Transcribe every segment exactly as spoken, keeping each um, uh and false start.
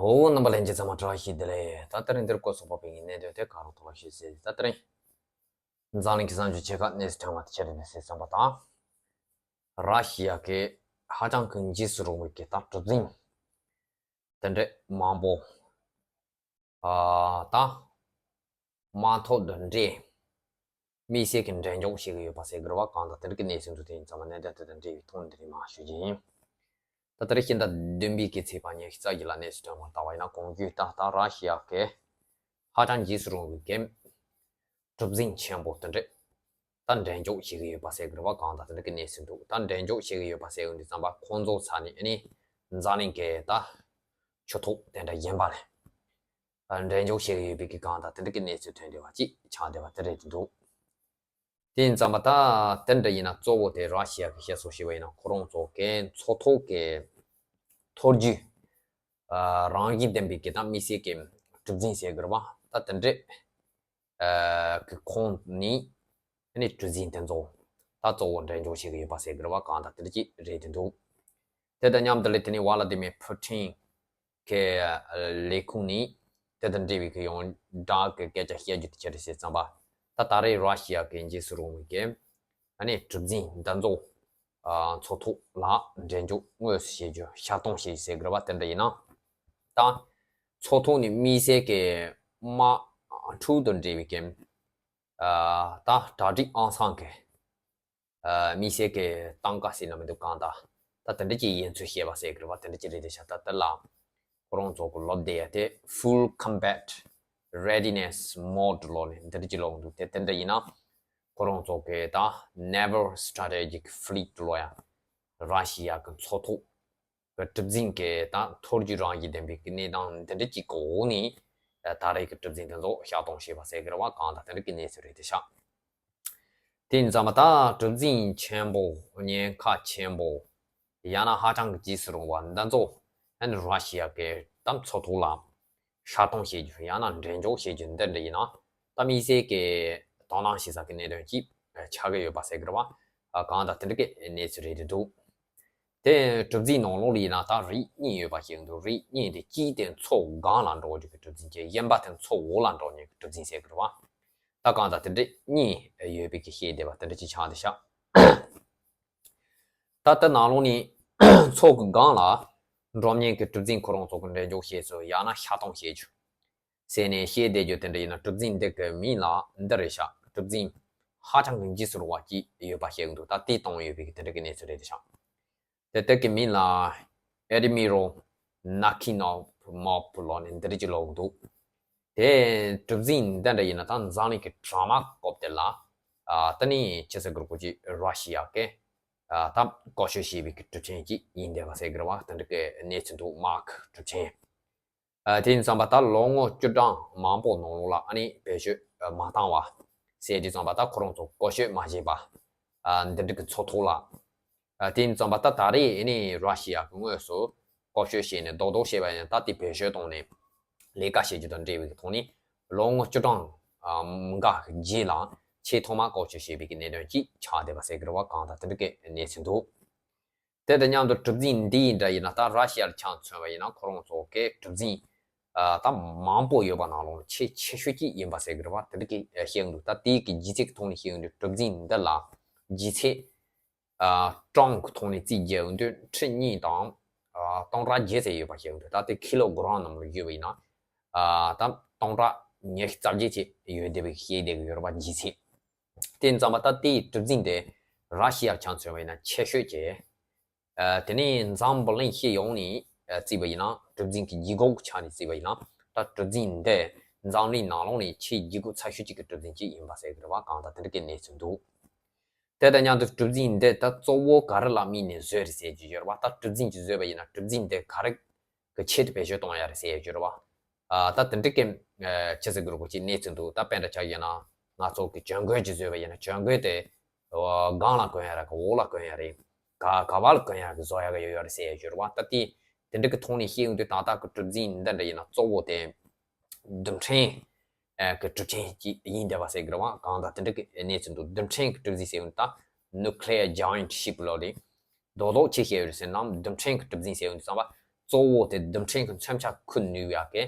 འོ། རྣམ་པ་ལྷན་རྒྱས་ཚང་མ་བཀྲ་ཤིས་བདེ་ལེགས། ད་དེ་རིང་འདིར་སྐོར་སོགས་པ་པའི་གནད་དོན་དེ་ག་རུ་ཐོག་ཞིག་ཟེར། ད་དེ་རིང་འཛམ་གླིང་གི་གསར་འགྱུར་ཆེ་ཁག་གནས་སུ་དྲངས་པ་དེ་ཆེད་དུ་ནས་གསན་བསམ་པ་དང་། ར་ཤི་ཡ་གི་ཧ་ཅང་གི་འཇིགས་སུ་རུང་བའི་གི་ད་གྲུ་གཟིངས་དེ་འདྲས་མང་པོ་ཨ་ད་དམག་ཐོག་ཏུ་འདྲེས། དམིགས་བསལ་གྱི་འགྲེམས་འཇོག་བྱེད་ཀྱི་ཡོད་པ་ཟེར་དགོས་རེད་པ། གང་དང་དེ་འདྲ་གི་གནས་ཚུལ་འདུག་དེ་ཡིན་ཙང་མ་གནད་དོན་དེ་དང་འབྲེལ་བའི་ཐོག་འདི་རིང་མར་ཞུ་རྒྱུ་ཡིན། ད་ལྟ་རེ་ཤིང་རྟ་བདུན་པའི་གི་ཚེས་པ་ཉི་ཤུ་རྩ་བཞི་ལ་གནས་སུ་ཐོན་པར་ལྟ་བ་ཡིན་ན། གོང་བརྗོད་ལྟར་ད་ར་ཤི་ཡ་གི་ཧ་ཅང་འཇིགས་སུ་རུང་བའི་གི་གྲུ་གཟིངས་ཆེན་པོ་དེ་འདྲས་ད་འགྲེམས་འཇོག་བྱེད་ཀྱི་ཡོད་པ་ཟེར་དགོས་རེད་པ། གང་དང་དེ་འདྲ་གི་གནས་ཚུལ་འདུག་ད་འགྲེམས་འཇོག་བྱེད་ཀྱི་ཡོད་པ་ཟེར་ཡོང་དུས་ཙམ་པ་ཁོང་ཚོ་ཚ་ནས་ཨ་ནི་འཛམ་གླིང་གི་ད་ཆུ་ཐོག་དེ་འདྲ་གཞན་པ་ལ་འགྲེམས་འཇོག་བྱེད་ཀྱི་ཡོད་པའི་གི་གང་དང་དེ་འདྲ་གི་གནས་ཚུལ་ཐོན་བསྡད་པ་ཅིག་ཆགས་བསྡད་པ་དེ་རེད་འདུག་དེ་ཡིན་ཙམ་པ་ད་དེ་འདྲ་ཡིན་ན་གཙོ་བོ་དེ་ར་ཤི་ཡ་གི་བཤད་སྲོལ་ཞིག་བ་ཡིན་ན། ཁོ་རང་ཚོ་གི་མཚོ་ཐོག་གི་ཐོ་རྒྱུག་ཨ་རང་བཞིན་ལྡན་པའི་གི་ད་དམིགས་བསལ་གྱི་གྲུ་གཟིངས་ཟེར་དགོས་རེད་པ། ད་དེ་འདྲས་ཨ་གི་ཁོངས་ནས་ཨ་ནི་གྲུ་གཟིངས་དེ་ཚོ་ད་གཙོ་བོ་འགྲེམས་འཇོག་བྱེད་ཀྱི་ཡོད་པ་ཟེར་དགོས་རེད་པ། གང་དང་དེ་འདྲ་ཅིག་རེད་འདུག་དེ་དང་མཉམ་དུ་ལས་དེ་ནས་ཝ་ལ་དི་མེ་ཕུ་ཊིན་གི་ལས་ཁུངས་ནས་དེ་དང་འབྲེལ་བའི་གི་ཡང་བསྒྲགས་ཀྱི་སྐད་ཆ་བཤད་རྒྱུ་དེ་ཅི་རེད་ཟེར་ཙམ་པ། ད་ད་རེས་ར་ཤི་ཡ་གི་འཇིགས་སུ་རུང་བའི་གི་ཨ་ནི་གྲུ་གཟིངས་འདི་ཚོ་ཨ་མཚོ་ཐོག་ལ་འགྲེམས་འཇོག་དངོས་སུ་བྱེད་རྒྱུ་ཤར་གཏོང་བྱེད་རྒྱུ་ཟེར་དགོས་རེད་པ། དེ་འདྲ་ཡིན་ན་ད་མཚོ་ཐོག་ནས་དམིགས་བསལ་གྱི་དམག་འཁྲུག་དང་འབྲེལ་བའི་གི་ཨ་ད་གྲ་སྒྲིག་ཨང་སང་གི་ཨ་དམིགས་བསལ་གྱི་སྟངས་ཀ་ཟེར་ན་མི་འདུག་གང་ལྟར་ད་དེ་འདྲ་ཅིག་ཡིན་ཚུལ་བཤད་པ་ཟེར་གྱི་རེད་པ། དེ་འདྲ་ཅིག་རེད་དེ་ཤག་ད་དེ་ལ་ཁོ་རང་ཚོ་གི་ལབ་བསྡད་ཡ་དེ་Full Combat Readiness Mode ལབ་ནས་འདི་འདྲ་ཅིག་ལབ་འདུག་དེ་དེ་འདྲ་ཡིན་ན་ཁོ་རང་ཚོ་གི་ད་Naval Strategic Fleet ལབ་ཡ་ར་ཤི་ཡ་གི་མཚོ་ཐོག་གི་གྲུ་གཟིངས་གི་ད་ཐོ་རྒྱུག་རང་བཞིན་ལྡན་པའི་གི་གནས་སྟངས་འདི་འདྲ་ཅིག་གི་འོག་ནས་ད་རེས་ཀྱི་གྲུ་གཟིངས་དེ་ཚོ་ཤར་གཏོང་བྱས་པ་ཟེར་གྱི་རེད་པ། གང་ལྟར་དེ་འདྲ་གི་གནས་ཚུལ་རེད་དེ་ཤག་དེ་ཡིན་ཙང་མ་ད་གྲུ་གཟིངས་ཆེན་པོ་ཉེན་ཁ་ཆེན་པོ་ཡང་ན་ཧ་ཅང་གི་འཇིགས་སུ་རུང་བ་འདི་ཚོ་ཨ་ནི་ར་ཤི་ཡ་གི་ད་མཚོ་ཐོག་ལ་ཤར་གཏོང་བྱེད་རྒྱུ་ཡང་ན་འགྲེམས་འཇོག་བྱེད་རྒྱུ་འདི་འདྲ་ཡིན་ན། ད་དམིགས་བསལ་གྱི་དོ་སྣང་བྱེད་ས་གི་གནད་དོན་ཅིག་ཆགས་ཀྱི་ཡོད་པ་ཟེར་གྱི་རེད་པ། གང་ལྟར་དེ་འདྲ་གི་གནས་ཚུལ་རེད་འདུག་དེ་གྲུ་གཟིངས་ནང་ལོགས་ལ་ཡིན་ན་ད་རིགས་གཉིས་ཡོད་པ་ཞིག་འདུག་རིགས་གཉིས་དེ་གཅིག་དེ་མཚོ་སྒང་ལ་འགྲོ་རྒྱུ་གི་གྲུ་གཟིངས་ཀྱི། གཞན་པ་དེ་མཚོ་འོག་ལ་འགྲོ་མཁན་གྱི་གྲུ་གཟིངས་ཟེར་གྱི་རེད་པ། ད་གང་ལྟར་དེ་འདྲ་གཉིས་ཡོད་པའི་གི་བཤད་བསྡད་པ་དེ་འདྲ་ཅིག་ཆགས་བསྡད་ཤག་ད་ལྟ་ནང་ལོགས་ནས་མཚོ་གི་སྒང་ལ་འགྲོ་མཁན་གྱི་གྲུ་གཟིངས་ཁོ་རང་ཚོ་གི་འགྲེམས་འཇོག་བྱས་སོང་ཡང་ན་ཤར་གཏོང་བྱེད་རྒྱུ་ཟེར་ནས་བཤད་བསྡད་རྒྱུ་དེ་འདྲ་ཡིན་ན། གྲུ་གཟིངས་འདི་གི་མིང་ལ་འདི་རེད་ཤག་གྲུ་གཟིངས་ཧ་ཅང་གི་འཇིགས་སུ་རུང་བ་ཅིག་ཡོད་པ་བཤད་གི་འདུག་ད་དེ་བཏང་ཡོད་པའི་གི་དེ་འདྲ་གི་གནས་ཚུལ་རེད་ཤག་དེ་དེ་གི་མིང་ལ་Admiral Nakhimov ལབ་ནས་འདི་འདྲ་ཅིག་ལབ་གི་འདུག་དེ་གྲུ་གཟིངས་འདི་འདྲ་ཡིན་ན་ད་འཛམ་གླིང་གི་དྲ་དམག་སྐོར་དེ་ལ་ཨ་ད་ནི་ཅི་ཟེར་དགོས་རེད་གོ་ཅི་ར་ཤི་ཡ་གི་ཨ་ད་བཀོལ་སྤྱོད་བྱས་པའི་གི་གྲུ་ཆེན་ཅིག་ཡིན་བསྡད་པ་ཟེར་གི་རེད་པ། དེ་འདྲ་གི་གནས་ཚུལ་འདུག་དམག་གི་གྲུ་ཆེན། ཨ་དེ་ཡིན་ཙམ་པ་ད་ལོ་ངོ་བཅུ་གྲངས་མང་པོ་ནང་ལོགས་ལ་ཨ་ནི་བེད་སྤྱོད་ཨ་མ་བཏང་བ་ཟེར་དུས་ཙམ་པ་ད་ཁོ་རང་ཚོ་བཀོལ་སྤྱོད་མ་བྱས་པ་ཨ་འདི་འདྲ་གི་མཚོ་ཐོག་ལ། ཨ་དེ་ཡིན་ཙམ་པ་ད་ད་རེས་ཨ་ནི་ར་ཤི་ཡ་གི་དངོས་སུ་བཀོལ་སྤྱོད་བྱས་ནས་རྡོག་རྡོག་བྱས་པ་ཡིན་ན་ད་དེ་བེད་སྤྱོད་བཏང་ནས་ལས་ཀ་བྱེད་རྒྱུ་དང་འབྲེལ་བའི་ཐོག་ནས་ལོ་ངོ་བཅུ་གྲངས་ཨ་འགའ་གི་རྗེས་ལ་ཆེས་ཐོག་མ་བཀོལ་སྤྱོད་བྱས་པའི་གི་གནད་དོན་ཅིག་ཆགས་བསྡད་པ་ཟེར་གི་རེད་པ། གང་ལྟར་དེ་འདྲ་གི་གནས་ཚུལ་འདུག་དེ་དང་མཉམ་དུ་གྲུ་གཟིངས་འདི་ཡི་འདྲ་ཡིན་ན་ད་ར་ཤི་ཡར་ཆ་མཚོན་པ་ཡིན་ན་ཁོ་རང་ཚོ་གི་གྲུ་གཟིངས་ཨ་ད་མང་པོ་ཡོད་པ་ནང་ལོགས་ཆེས་ཆེ་ཤོས་ཅིག་ཡིན་པ་ཟེར་གི་རེད་པ། དེ་འདྲ་གི་བཤད་ཡོང་དུས་ད་དེའི་གི་ལྗིད་ཚད་ཀྱི་ཐོག་ནས་བཤད་ཡོང་དུས་གྲུ་གཟིངས་འདི་ལ་ལྗིད་ཚད་ཨ་གྲངས་ཀྱི་ཐོག་ནས་རྩིས་རྒྱག་ཡོང་དུས་ཁྲི་གཉིས་དང་ཨ་སྟོང་ཕྲག་བརྒྱད་ཙམ་ཡོད་པ་བཤད་ཡོང་དུས་ད་དེ་ཁི་ལོ་གྷ་རམ་ནང་ལ་བརྗོད་པ་ཡིན་ན་ཨ་ད་སྟོང་ཕྲག་ཉི་ཤུ་རྩ་བརྒྱད་ཅིག་ཡོད་བསྡད་པའི་བཤད་བསྡད་ཀྱི་ཡོད་རེད་པ་ལྗིད་ཚད། དེ་ཙམ་པ་ད་དེའི་གྲུ་གཟིངས་དེ་ར་ཤི་ཡར་ཆ་མཚོན་པ་ཡིན་ན་ཆེ་ཤོས་ཀྱི། ཨ་དེ་ནས་འཛམ་བུ་གླིང་སྤྱི་ཡོངས་ནས་ཨ་བརྩིས་པ་ཡིན་ན་གྲུ་གཟིངས་ཀྱི་ལྗིད་ཁོག་གི་ཆ་ནས་བརྩིས་པ་ཡིན་ན་ད་གྲུ་གཟིངས་འདི་འཛམ་གླིང་ནང་ལོགས་ནས་ཆེས་ལྗིད་ཁོག་ཚ་ཤོས་གཅིག་གི་གྲུ་གཟིངས་གཅིག་ཡིན་པ་ཟེར་གི་རེད་པ། གང་ལྟར་དེ་འདྲ་གི་གནས་ཚུལ་འདུག་དེ་དང་མཉམ་དུ་གྲུ་གཟིངས་འདི་ད་གཙོ་བོ་ག་རེ་ལ་དམིགས་ནས་བཟོས་རེད་ཟེར་གྱི་ཡོད་རེད་པ། ད་གྲུ་གཟིངས་ཀྱི་བཟོས་པ་ཡིན་ན་གྲུ་གཟིངས་འདི་ག་རེ་གི་ཆེད་དུ་བེད་སྤྱོད་གཏོང་ཡ་རེད་ཟེར་ཡ་ཡོད་རེད་པ། ཨ་ད་དེ་འདྲ་གི་ཨ་ཆི་ཟེར་དགོས་རེད་གོ་ཅིག་གནས་ཚུལ་འདུག་ད་དཔེ་འདྲ་ཆ་བཞག་ན་ང་ཚོ་གི་གྱོན་གོས་ཅིག་བཟོས་པ་ཡིན་ན་གྱོན་གོས་དེ་ཨ་སྒང་ལ་གོན་ཡ་རེད་ག་འོག་ལ་གོན་ཡ་རེད་ག་ག་བ་ལ་གོན་ཡ་གི་བཟོ་ཡ་གི་ཡོད་ཡོད་རེད་ཟེར་ཡ་ཡོད་རེད་པ། ད་དེ་དེ་འདྲ་གི་ཐོག་ནས་བཤད་ཡོང་དུས་ད་ལྟ་གི་གྲུ་གཟིངས་འདི་འདྲ་ཡིན་ན་གཙོ་བོ་དེ་རྡུལ་ཕྲན་ཨ་གི་གྲུ་ཆེན་ཅིག་ཡིན་བསྡད་པ་ཟེར་གི་རེད་པ། གང་ལྟར་དེ་འདྲ་གི་གནས་ཚུལ་འདུག་རྡུལ་ཕྲན་གི་གྲུ་གཟིངས་ཟེར་ཡོང་དུས་ད་Nuclear Giant Ship ལབ་རེད། རྡོག་རྡོག་ཆེ་ཤོས་ཡོད་རེད་ཟེར་ནའང་རྡུལ་ཕྲན་གྱི་གྲུ་གཟིངས་ཟེར་ཡོང་དུས་ཙམ་པ་ གཙོ་བོ་དེ་རྡུལ་ཕྲན་གྱི་མཚོན་ཆ་འཁུར་ནུས་ཡག་གི་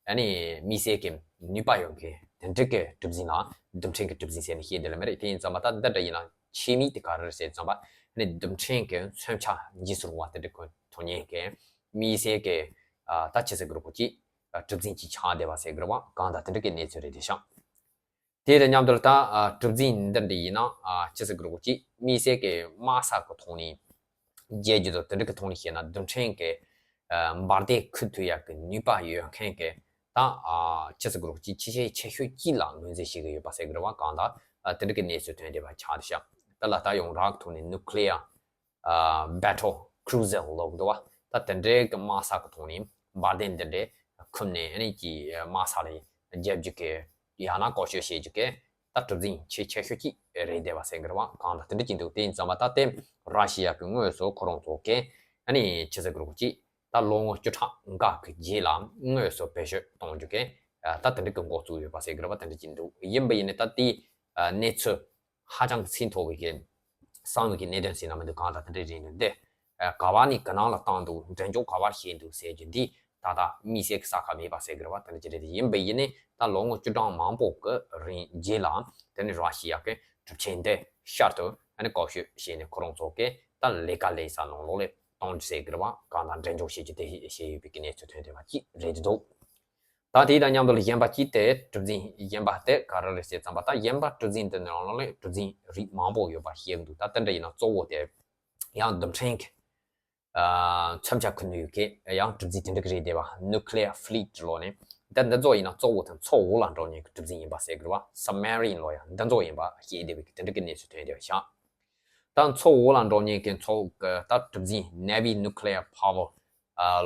ཨ་ནི་དམིགས་བསལ་གྱི་ནུས་པ་ཡོད་མཁན་དེ་འདྲ་གི་གྲུ་གཟིངས་ལ་རྡུལ་ཕྲན་གྱི་གྲུ་གཟིངས་ཟེར་ནས་བཤད་འདོད་ལ་མེད་རེད། དེ་ཡིན་ཙང་མ་ད་འདི་འདྲ་ཡིན་ན་ཆེས་དམིགས་དེ་ག་རེ་རེད་ཟེར་ཙམ་པ་ཨ་ནི་རྡུལ་ཕྲན་གྱི་མཚོན་ཆ་འཇིགས་སུ་རུང་བ་དེ་འདྲ་གི་ཐོན་མཁན་གྱི་དམིགས་བསལ་གྱི་ད་ཆི་ཟེར་དགོས་རེད་གོ་ཅིག་གྲུ་གཟིངས་ཅིག་ཆགས་བསྡད་པ་ཟེར་དགོས་རེད་བ། གང་ལྟར་དེ་འདྲ་གི་གནས་ཚུལ་རེད་དེ་ཤག་དེ་དང་མཉམ་དུ་ད་གྲུ་གཟིངས་འདི་འདྲ་ཡིན་ན་ཆི་ཟེར་དགོས་རེད་གོ་ཅིག་དམིགས་བསལ་གྱི་དམག་ས་གི་ཐོག་ནས་རྒྱལ་རྒྱུ་དང་དེ་འདྲ་གི་ཐོག་ནས་བཤད་ན་རྡུལ་ཕྲན་གྱི་འབར་མདེལ་འཁུར་ཐུབ་ཡག་གི་ནུས་པ་ཡོད་མཁན་གྱི་ད་ཆི་ཟེར་དགོས་རེད་གོ་ཅིག་ཆེས་ཆེས་ཆེ་ཤོས་གཅིག་ལ་ངོས་འཛིན་བྱེད་ཀྱི་ཡོད་པ་ཟེར་དགོས་རེད་བ། གང་ལྟར་དེ་འདྲ་གི་གནས་ཚུལ་ཐོན་བསྡད་པ་ཆགས་བསྡད་ཤག་དེ་ལ་ད་ཡོངས་གྲགས་ཀྱི་ཐོག་ནས་nuclear battle cruiser ལབ་འདུག་བ། ད་དེ་འདྲའི་གི་དམག་ས་གི་ཐོག་ནས་འབར་མདེལ་འདི་འདྲའི་འཁུར་ནས་ཨ་ནི་ཀྱི་དམག་ས་ལ་རྒྱལ་རྒྱུ་གི་ཡང་ན་བཀོལ་སྤྱོད་བྱེད་རྒྱུ་གི་ད་གྲུ་གཟིངས་ཆེས་ཆེ་ཤོས་ཀྱི་རེད་བསྡད་པ་ཟེར་གི་རེད་བ། གང་ལྟར་དེ་འདྲ་ཅིག་འདུག་དེ་ཡིན་ཙང་མ་ད་དེ་ར་ཤི་ཡ་གི་དངོས་སུ་ཁོ་རང་ཚོ་གི་ཨ་ནི་ཆི་ཟེར་གི་རེད་གོ་ཅིག་ད་ལོ་ངོ་བཅུ་ཕྲག་འགའ་གི་རྗེས་ལ་དངོས་སུ་བེད་སྤྱོད་གཏོང་རྒྱུ་གི་ད་དེ་འདྲ་གི་འགོ་བཙུགས་ཡོད་པ་ཟེར་གི་རེད་བ། དེ་འདྲ་ཅིག་འདུག་ཡིན་པ་ཡིན་ནའི་ད་དེ་གནས་ཚུལ་ཧ་ཅང་གི་ཚིག་མཐོ་བའི་གི་གསང་བའི་གི་གནད་དོན་ཟེར་ན་མི་འདུག་གང་ལྟར་དེ་འདྲ་རེད་འདུག་འདི་ག་བ་ནས་ག་ནང་ལ་བཏང་འདུག་འགྲེམས་འཇོག་ག་བར་བྱས་འདུག་ཟེར་རྒྱུ་འདི་ད་ལྟ་དམིགས་བསལ་གྱི་གསལ་ཁ་མེད་པ་ཟེར་གི་རེད་བ། དེ་འདྲ་ཅིག་རེད། དེ་ཡིན་པ་ཡིན་ནའི་ད་ལོ་ངོ་བཅུ་གྲངས་མང་པོ་གི་རིང་རྗེས་ལ་དེ་ནི་ར་ཤི་ཡ་གི་གྲུ་ཆེན་འདི་ཤར་དུ་ཨ་ནི་བཀོལ་སྤྱོད་བྱས་ནས་ཁོ་རང་ཚོ་གི་ད་ལས་ཀ་ལས་ས་ནང་ལོགས་ལ་གཏོང་རྒྱུ་ཟེར་གི་རེད་བ། གང་ལྟར་འགྲེམས་འཇོག་བྱེད་རྒྱུ་དེ་བྱས་ཡོད་པའི་གི་གནས་ཚུལ་ཐོན་བསྡད་པ་ཅིག་རེད་འདུག་ད་དེ་དང་མཉམ་དུ་གཞན་པ་གཅིག་དེ་གྲུ་གཟིངས་གཞན་པ་དེ་ག་རེ་རེད་ཟེར་ཙམ་པ་ད་གཞན་པ་གྲུ་གཟིངས་དེ་ནང་ལོགས་ལ་གྲུ་གཟིངས་རིགས་མང་པོ་ཡོད་པ་ཤེས་ཀྱི་འདུག་ད་དེ་འདྲ་ཡིན་ན་གཙོ་བོ་དེ་ཡང་རྡུལ་ཕྲན་གྱི་མཚོན་ཆ་འཁུར་ནུས་ཡོད་མཁན་ཡང་གྲུ་གཟིངས་དེ་འདྲ་གི་རེད་བསྡད་པ། nuclear fleet ལོ་ནས་ད་འདི་ཚོ་ཡིན་ན་གཙོ་བོ་དེ་མཚོ་འོག་ལ་འགྲོ་མཁན་གྱི་གྲུ་གཟིངས་ཡིན་པ་ཟེར་གི་རེད་བ། submarine ལོ་ཡང་འདི་ཚོ་ཡིན་པ་ཤེས་བསྡད་པའི་དེ་འདྲ་གི་གནས་ཚུལ་ཐོན་བསྡད་པ་ཤག་ད་མཚོ་འོག་ལ་འགྲོ་མཁན་གྱི་མཚོ་གི་ད་གྲུ་གཟིངས་navy nuclear power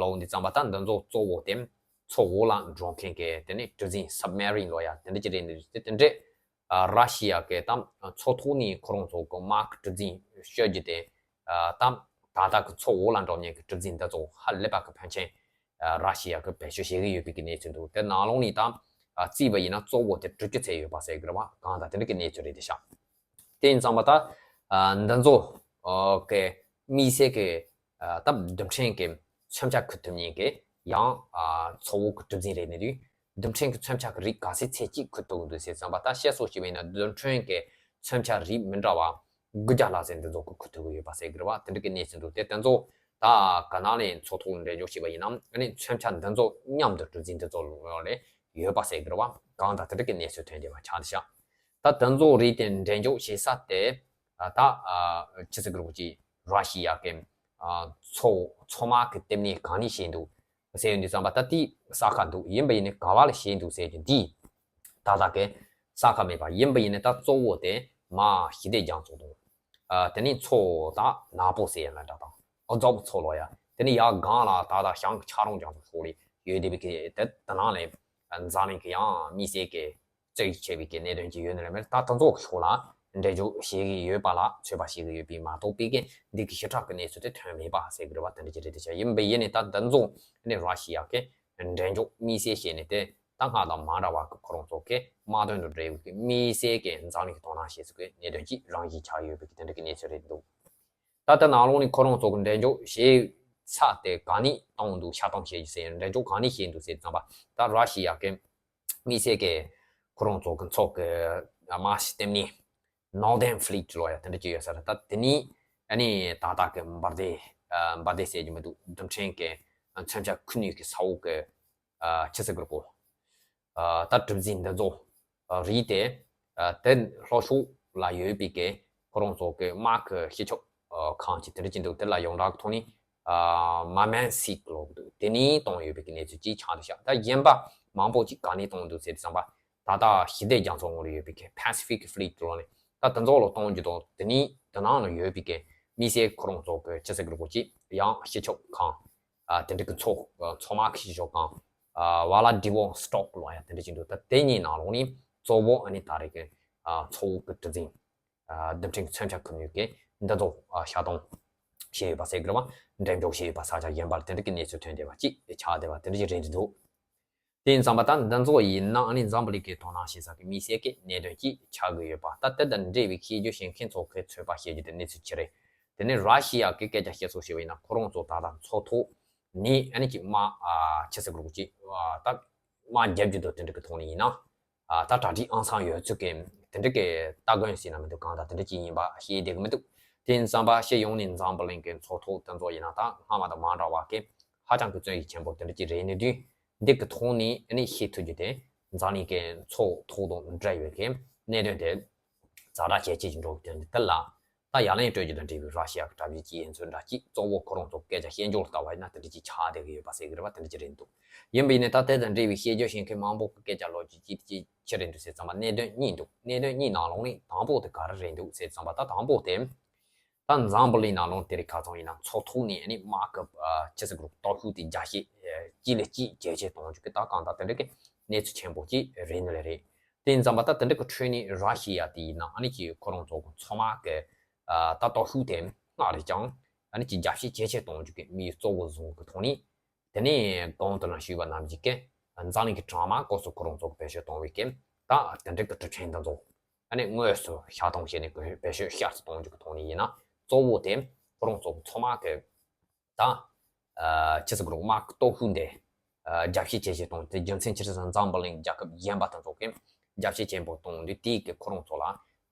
ལོ་འདི་ཙམ་པ་ད་འདི་ཚོ་གཙོ་བོ་དེ་མཚོ་འོག་ལ་འགྲོ་མཁན་གྱི་དེ་ནི་གྲུ་གཟིངས་submarine ལོ་ཡ་དེ་འདྲ་ཅིག་རེད། འདི་དེ་འདྲས་ར་ཤི་ཡ་གི་ད་མཚོ་ཐོག་ནས་ཁོ་རང་ཚོ་གི་དམག་གི་གྲུ་གཟིངས་སྤྱོད་རྒྱུ་དེ་ད་ད་ལྟ་གི་མཚོ་འོག་ལ་འགྲོ་མཁན་གྱི་གྲུ་གཟིངས་འདི་ཚོ་ཧ་ལས་པ་གི་ཕོན་ཆེན་ར་ཤི་ཡ་གི་བེད་སྤྱོད་བྱེད་ཀྱི་ཡོད་པའི་གི་གནས་ཚུལ་འདུག་དེ་ནང་ལོགས་ནས་ད་བརྩིས་པ་ཡིན་ན་གཙོ་བོ་དེ་དྲུག་ཅུ་ཚད་ཡོད་པ་ཟེར་གི་རེད་བ། གང་ལྟར་དེ་འདྲ་གི་གནས་ཚུལ་རེད་དེ་ཤག་དེ་ཡིན་ཙང་མ་ད་འདི་ཚོ་གི་དམིགས་བསལ་གི་ད་རྡུལ་ཕྲན་གི་མཚོན་ཆ་འཁུར་ཐུབ་མཁན་གི་ཡང་མཚོ་འོག་གི་གྲུ་གཟིངས་རེད་ནི་དུས་རྡུལ་ཕྲན་གི་མཚོན་ཆ་གི་རིགས་ག་ཚད་ཚད་ཅིག་འཁུར་ཐུབ་འདུག་ཟེར་ཙམ་པ་ད་བཤད་སྲོལ་ཞིག་ཡིན་ན་རྡུལ་ཕྲན་གི་མཚོན་ཆ་རིགས་མི་འདྲ་བ་དགུ་བརྒྱ་ལྷག་ཙམ་འདི་ཚོ་གི་འཁུར་ཐུབ་ཀྱི་ཡོད་པ་ཟེར་གི་རེད་བ། དེ་འདྲ་གི་གནས་ཚུལ་འདུག་དེ་དེ་ཚོ་ད་ག་ནང་ལས་མཚོ་ཐོག་འགྲེམས་འཇོག་བྱས་པ་ཡིན་ན་ཨ་ནི་མཚོན་ཆ་འདི་ཚོ་མཉམ་དུ་གྲུ་གཟིངས་འདི་ཚོ་ལ་ཡོད་པ་ཟེར་གི་རེད་བ། གང་ལྟར་དེ་འདྲ་གི་གནས་ཚུལ་ཐོན་བསྡད་པ་ཆགས་བསྡད་ཤག་ད་དེ་ཚོ་རིགས་དེ་འགྲེམས་འཇོག་བྱེད་ས་དེ་ད་ཆི་ཟེར་གི་རེད་གོ་ཅིག་ར་ཤི་ཡ་གི་མཚོ་མཚོ་དམག་གི་ལྟེ་གནས་གང་ནས་བྱས་འདུག་ཟེར་ཡོང་དུས་ཙམ་པ་ད་དེ་གསལ་ཁ་འདུག་ཡིན་པ་ཡིན་ནའི་ག་བ་ལ་བྱས་འདུག་ཟེར་གྱི་འདི་ད་ལྟ་གི་གསལ་ཁ་མེད་པ་ཡིན་པ་ཡིན་ནའི་ད་གཙོ་བོ་དེ་མ་ཞི་བདེ་རྒྱ་མཚོ་དང་དེ་ནས་མཚོ་ད་ནག་པོ་ཟེར་ཡ་ལ་འདྲ་དང་ཨོ་ཛོབ་མཚོ་ལོ་ཡ་དེ་ནས་ཡར་སྒང་ལ་ད་ལྟ་ཞང་གི་ཆ་རོང་རྒྱ་མཚོ་ཕྱོགས་ལ་ཡོད་བསྡད་པའི་གི་དེ་དེ་ནང་ལ་འཛམ་གླིང་གི་ཡང་དམིགས་བསལ་གི་རྩོད་ཡིག་ཆེ་བའི་གི་གནད་དོན་ཅིག་ཡོད་ནི་རེད་མེད་ད་དེ་ཚོ་ཕྱོགས་ལ་འགྲེལ་བརྗོད་བྱེད་ཀྱི་ཡོད་པ་ལ་ཚོད་དཔག་བྱེད་ཀྱི་ཡོད་པས་མ་གཏོགས་པའི་གི་འདི་གི་ཞིབ་ཕྲ་གི་གནས་ཚུལ་དེ་ཐོན་མེད་པ་ཟེར་གི་རེད་བ། དེ་འདྲ་ཅིག་རེད་དེ་ཆ་ཡིན་པས་ཡིན་ནའི་ད་འདི་ཚོ་ནི་ར་ཤི་ཡ་གི་འགྲེལ་བརྗོད་དམིགས་བསལ་བྱས་ནས་དེ་ད་སྔ་དང་མ་འདྲ་བ་གི་ཁོ་རང་ཚོ་གི་དམག་དོན་དང་འབྲེལ་བའི་གི་དམིགས་བསལ་གི་འཛམ་གླིང་གི་དོ་སྣང་བྱེད་ས་གི་གནད་དོན་ཅིག་རང་བཞིན་ཆགས་ཡོད་པའི་གི་དེ་འདྲ་གི་གནས་ཚུལ་རེད་འདུག་ད་ལྟ་ནང་ལོགས་ནས་ཁོ་རང་ཚོ་གི་འགྲེལ་བརྗོད་བྱེད་ས་དེ་ག་ནས་བཏང་འདུག་ཆ་ཚང་བྱེད་རྒྱུ་ཟེར་འགྲེལ་བརྗོད་ག་ནས་བྱེད་འདུག་ཟེར་ཙམ་པ་ད་ར་ཤི་ཡ་གི་དམིགས་བསལ་གི་ཁོ་རང་ཚོ་གི་མཚོ་གི་དམག་ཤི་ལྟེ་གནས་Northern Fleet ལོ་ཡ་དེ་འདྲ་ཅིག་ཡོད་ས་རེད། ད་དེ་ནས་ཨ་ནི་ད་ལྟ་གི་འབར་མདེལ་འབར་མདེལ་ཟེར་རྒྱུ་མི་འདུག་རྡུལ་ཕྲན་གི་མཚོན་ཆ་འཁུར་ནུས་ཀྱི་ས་འོག་གི་ཆི་ཟེར་དགོས་རེད་གོ་ད་གྲུ་གཟིངས་འདི་ཚོ་རིགས་དེ་དེ་ལྷོ་ཕྱོགས་ལ་ཡོད་པའི་གི་ཁོ་རང་ཚོ་གི་དམག་གི་སྤྱི་ཁྱབ་ཁང་ཅིག་དེ་འདྲ་ཅིག་འདུག་དེ་ལ་ཡོངས་གྲགས་ཐོག་ནས་Murmansk ལོ་འདུག་དེ་ནས་བཏང་ཡོད་པའི་གི་གནས་ཚུལ་ཅིག་ཆགས་འདུག་ཤག་ད་གཞན་པ་མང་པོ་ཅིག་ག་ནས་བཏང་འདུག་ཟེར་དུས་ཙམ་པ་ད་ལྟ་ཞི་བདེ་རྒྱ་མཚོ་ངོས་ལ་ཡོད་པའི་གི་Pacific Fleet ལོ་ནས་ད་དེ་ཚོ་ལ་གཏོང་རྒྱུ་དང་དེ་ནས་དེ་ནང་ལ་ཡོད་པའི་གི་དམིགས་བསལ་ཁོ་རང་ཚོ་གི་ཆི་ཟེར་དགོས་རེད་གོ་ཅིག་ཡང་སྤྱི་ཁྱབ་ཁང་དེ་འདྲ་གི་མཚོ་མཚོ་དམག་གི་སྤྱི་ཁྱབ་ཁང་Vladivostok ལོ་ཡ་དེ་འདྲ་ཅིག་འདུག་ད་དེ་གཉིས་ནང་ལོགས་ནས་གཙོ་བོ་ཨ་ནི་ད་རེས་གི་མཚོ་འོག་གི་གྲུ་གཟིངས་རྡུལ་ཕྲན་གྱི་མཚོན་ཆ་འཁུར་ནུས་ཀྱི་འདི་ཚོ་ཤ་སྟོང་བྱས་ཡོད་པ་ཟེར་དགོས་རེད་བ། འགྲེམས་འཇོག་བྱས་ཡོད་པ་ས་ཆ་གཞན་པར་དེ་འདྲ་གི་གནས་ཚུལ་ཐོན་བསྡད་པ་ཅིག་ཆགས་བསྡད་པ་དེ་འདྲ་ཞིག་རེད་འདུག་དེ་ཡིན་ཙང་མ་ད་འདི་ཚོ་ཡིན་ན་ཨ་ནི་འཛམ་བུ་གླིང་གི་དོ་སྣང་བྱེད་ས་གི་དམིགས་བསལ་གྱི་གནད་དོན་ཅིག་ཆགས་ཀྱི་ཡོད་པ། ད་དེ་དང་འབྲེལ་བའི་ཤེས་རྒྱུ་ཤེས་མཁན་ཚོ་གི་ཚོད་དཔག་བྱེད་རྒྱུ་དེ་གནས་ཚུལ་ཅི་རེད། དེ་ནས་ར་ཤི་ཡ་གི་སྐད་ཆ་བཤད་སྲོལ་ཞིག་ཡིན་ན་ཁོ་རང་ཚོ་ད་ལྟ་མཚོ་ཐོག་ ནས་ཨ་ནི་ཅིག་དམག་ཨ་ཆི་ཟེར་དགོས་རེད། ཅིག་ཨ་ད་དམག་རྒྱབ་རྒྱུ་དང་དེ་འདྲ་གི་ཐོག་ནས་ཡིན་ན། ཨ་ད་གྲ་སྒྲིག་ཨང་སང་ཡོད་ཚུལ་གི་དེ་འདྲ་གི་སྟ་གོན་ཟེར་ན་མི་འདུག་གང་ལྟར་དེ་འདྲ་ཅིག་ཡིན་པ་ཤེས་བསྡད་གི་མི་འདུག་དེ་ཡིན་ཙམ་པ་སྤྱི་ཡོངས་ནས་འཛམ་བུ་གླིང་གི་ཚོགས་ཐོག་དེ་ཚོ་ཡིན་ན་ད་སྔ་མ་དང་མ་འདྲ་བ་གི་ཧ་ཅང་གི་བཙན་ཤུགས་ཆེན་པོ་དེ་འདྲ་ཅིག་རེད་ནི་དུས། འདི་གི་ཐོག་ནས་ཨ་ནི་ཤེས་ཐུབ་རྒྱུ་དེ་འཛམ་གླིང་གི་ཚོགས་ཐོག་དང་འབྲེལ་ཡོད་མཁན་གནད་དོན་དེ་ཛ་དྲག་ཇེ་ཆེ་ཞིག་འགྲོ་གི་དོན་དེ་ལ་ད་ཡ་ལན་སྤྲོད་རྒྱུ་དང་འབྲེལ་བའི་ར་ཤི་ཡ་གི་གྲ་སྒྲིག་ཅིག་ཡིན་ཚུལ་འདྲ་ཅིག་གཙོ་བོ་ཁོ་རང་ཚོ་སྐད་ཆ་བཤད་འཇོག་ལྟ་བ་ཡིན་ན་དེ་འདྲ་ཅིག་ཆགས་བསྡད་ཀྱི་ཡོད་པ་ཟེར་གྱི་རེད་པ། དེ་འདྲ་ཅིག་རེད་འདུག་ཡིན་པ་ཡིན་ནའི་ད་དེ་དང་འབྲེལ་བའི་བཤད་རྒྱུ་བཤད་མཁན་མང་པོ་གི་སྐད་ཆ་ལོ་རྒྱུས་ཅིག་ཅིག་ཅི་རེད་འདུག་ཟེར་ཙམ་པ་གནད་དོན་གཉིས་འདུག་གནད་དོན་གཉིས་ནང་ལོགས་ནས་དང་པོ་དེ་ག་རེ་རེད་འདུག་ཟེར་ཙམ་པ་ད་དང་པོ་དེ། ད་འཛམ་བུ་གླིང་ནང་ལོགས་དེ་རིང་ཁ་སང་ཡིན་ན་ཚོགས་ཐོག་ནས་ཨ་ནི་དམག་གི་ཨ་ཆི་ཟེར་དགོས་རེད། སྟོབས་ཤུགས་དེ་རྒྱ་སྐྱེད་ཨ་གཅིག་ལས་གཅིག་ཇེ་ཆེ་གཏོང་རྒྱུ་གི་ད་གང་ལྟར་དེ་འདྲ་གི་གནས་ཚུལ་ཆེན་པོ་གཅིག་རེད་ནི་ལས་རེད། དེ་ཡིན་ཙམ་པ་ད་དེ་འདྲ་གི་ཁྲོད་ནས་ར་ཤི་ཡ་དེ་ཡིན་ན་ཨ་ནི་ཀྱི་ཁོ་རང་ཚོ་གི་མཚོ་དམག་གི་ཨ་ད་སྟོབས་ཤུགས་དེ་སྔར་རེད་ཀྱང་ཨ་ནི་ཀྱི་རྒྱ་སྐྱེད་ཇེ་ཆེ་གཏོང་རྒྱུ་གི་དམིགས་ཡུལ་གཙོ་བོ་བཟུང་གི་ཐོག་ནས། དེ་ནས་གོང་དུ་ལ་ཞུས་པ་ནང་བཞིན་གྱི་འཛམ་གླིང་གི་གྲང་དམག་སྐོར་སུ་ཁོ་རང་ཚོ་གི་བེད་སྤྱོད་གཏོང་བའི་གི་ད་དེ་འདྲ་གི་གྲུབ་ཆ་འདི་ཚོ་ཨ་ནི་དངོས་སུ་ཤར་གཏོང་བྱས་ནས་བེད་སྤྱོད་ཤར་གཏོང་རྒྱུ་གི་ཐོག་ནས་ཡིན་ན་གཙོ་བོ་དེ་ཁོ་རང་ཚོ་གི་མཚོ་དམག་གི་ད་ཨ་ཆི་ཟེར་དགོས་རེད། དམག་གི་སྟོབས་ཤུགས་འདི་ཨ་རྒྱ་སྐྱེད་ཇེ་ཆེ་གཏོང་དེ་རྒྱུ་མཚན་ཅི་རེད་ཟེར་ན་འཛམ་བུ་གླིང་རྒྱལ་ཁབ་གཞན་པ་དེ་ཚོ་གི་རྒྱ་སྐྱེད་ཆེན་པོ་གཏོང་དུས་དེའི་གི་ཁོ་རང་ཚོ་ལ་ཨ་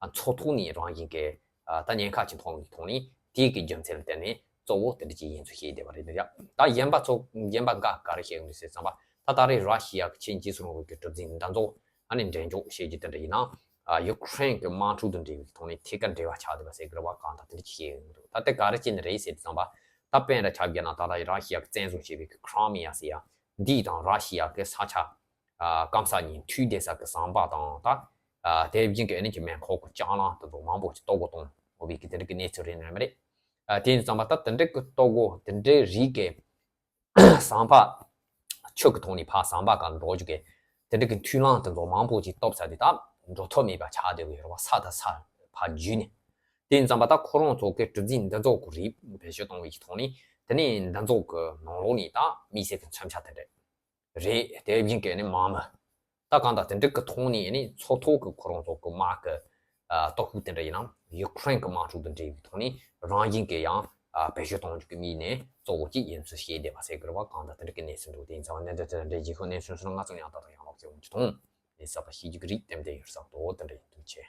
མཚོ་ཐོག་ནས་རང་བཞིན་གི་ཨ་ད་ཉེན་ཁ་ཅིག་མཐོང་བའི་ཐོག་ནས་དེའི་གི་རྒྱུ་མཚན་ལ་བརྟེན་ནས་གཙོ་བོ་དེ་འདྲ་ཅིག་ཡིན་ཚུལ་བཤད་བསྡད་པ་རེད་འདུག་ཡ། ད་གཞན་པ་ཚོ་གཞན་པ་འགའ་ག་རེ་བཤད་ཡོང་དུས་ཟེར་ཙམ་པ་ད་ད་རེས་ར་ཤི་ཡ་གི་ཆེས་འཇིགས་སུ་རུང་བའི་གི་གྲུབ་འཛིང་འདི་ཚོ་ཨ་ནི་འགྲེལ་འཇོག་བྱེད་རྒྱུ་དེ་འདྲ་ཡིན་ན་ཨ་ཡུ་ཁུ་རེན་གི་དམག་འཁྲུག་དང་འབྲེལ་བའི་ཐོག་ནས་ཐད་ཀར་འབྲེལ་བ་ཆགས་བསྡད་པ་ཟེར་གི་རེད་པ། གང་ལྟར་དེ་འདྲ་ཅིག་བཤད་ཡོང་གི་འདུག་ད་དེ་ག་རེ་བྱས་ནས་རེད་ཟེར་དུས་ཙམ་པ་ད་དཔེར་ན་ཆ་བཞག་ན་ད་ལྟ་ར་ཤི་ཡ་གི་བཙན་བཟུང་བྱས་པའི་གི་ཁི་རི་མི་ཡ་ཟེར་ཡ་འདི་དང་ར་ཤི་ཡ་གི་ས་ཆ་ཨ་སྐམ་ས་གཉིས་མཐུད་བསྡད་ས་གི་ཟམ་པ་དང་ད་ཨ་དེ་བཞིན་གི་ཨ་ནི་གི་མེ་འཁོར་གི་ལྕགས་ལམ་དེ་ཚོ་མང་པོ་ཅིག་གཏོར་རྒོལ་གཏོང་འོས་པའི་གི་དེ་འདྲ་གི་གནས་ཚུལ་རེད་ནི་མ་རེད། ཨ་དེ་ཡིན་ཙམ་པ་ད་དེ་འདྲ་གི་གཏོར་རྒོལ་དེ་འདྲའི་རིགས་གི་ཟམ་པ་ཆུ་གི་ཐོག་ནས་ཕར་ཟམ་པ་ག་འགྲོ་རྒྱུ་གི་དེ་འདྲ་གི་མཐུད་ལམ་དེ་ཚོ་མང་པོ་ཅིག་གཏོར་ཚར་དུས་ད་འགྲོ་ཐབས་མེད་པ་ཆགས་བསྡད་ཀྱི་ཡོད་རེད་པ། ས་དང་ས་ཕར་བརྒྱུད་ནས། དེ་ཡིན་ཙམ་པ་ད་ཁོ་རང་ཚོ་གི་གྲུབ་འཛིང་འདི་ཚོ་གི་རིགས་བེད་སྤྱོད་གཏོང་བའི་གི་ཐོག་ནས་དེ་ནས་འདི་ཚོ་གི་ནང་ལོགས་ནས་ད་དམིགས་བསལ་གྱི་མཚོན་ཆ་དེ་འདྲ་རེད། དེ་བཞིན་གི་ནི་དམག་མི། ད་གང་ལྟར་དེ་འདྲ་གི་ཐོག་ནས་ནི་མཚོ་ཐོག་གི་ཁོ་རང་ཚོ་གི་དམག་གི་ཨ་སྟོབས་ཤུགས་དེ་འདྲ་ཡིན་ནམ་ཡུ་ཁུ་རེན་གི་དམག་འཁྲུག་དང་འབྲེལ་བའི་ཐོག་ནས་རང་བཞིན་གི་ཡང་ཨ་བེད་སྤྱོད་གཏོང་རྒྱུ་གི་དམིགས་ནས་གཙོ་བོ་གཅིག་ཡིན་ཚུལ་བཤད་བསྡད་པ་ཟེར་གི་རེད་པ། གང་ལྟར་དེ་འདྲ་གི་གནས་ཚུལ་འདུག་དེ་ཡིན་ཙང་གནད་དོན་དེ་འདྲ་འདྲའི་རྗེས་ཤོད་གནས་ཚུལ་སོང་ན་ང་ཚོ་ཡང་ད་དུང་ཡང་ལོག་བྱེད་འོང་གི་མཐོང་། ནས་གསར་པ་ཤེས་རྒྱུ་གི་རིགས་ཏན་ཏན་ཡོད་བསམ་འདུག་དེ་འདྲ་ཡིན་དུས་ཆེ།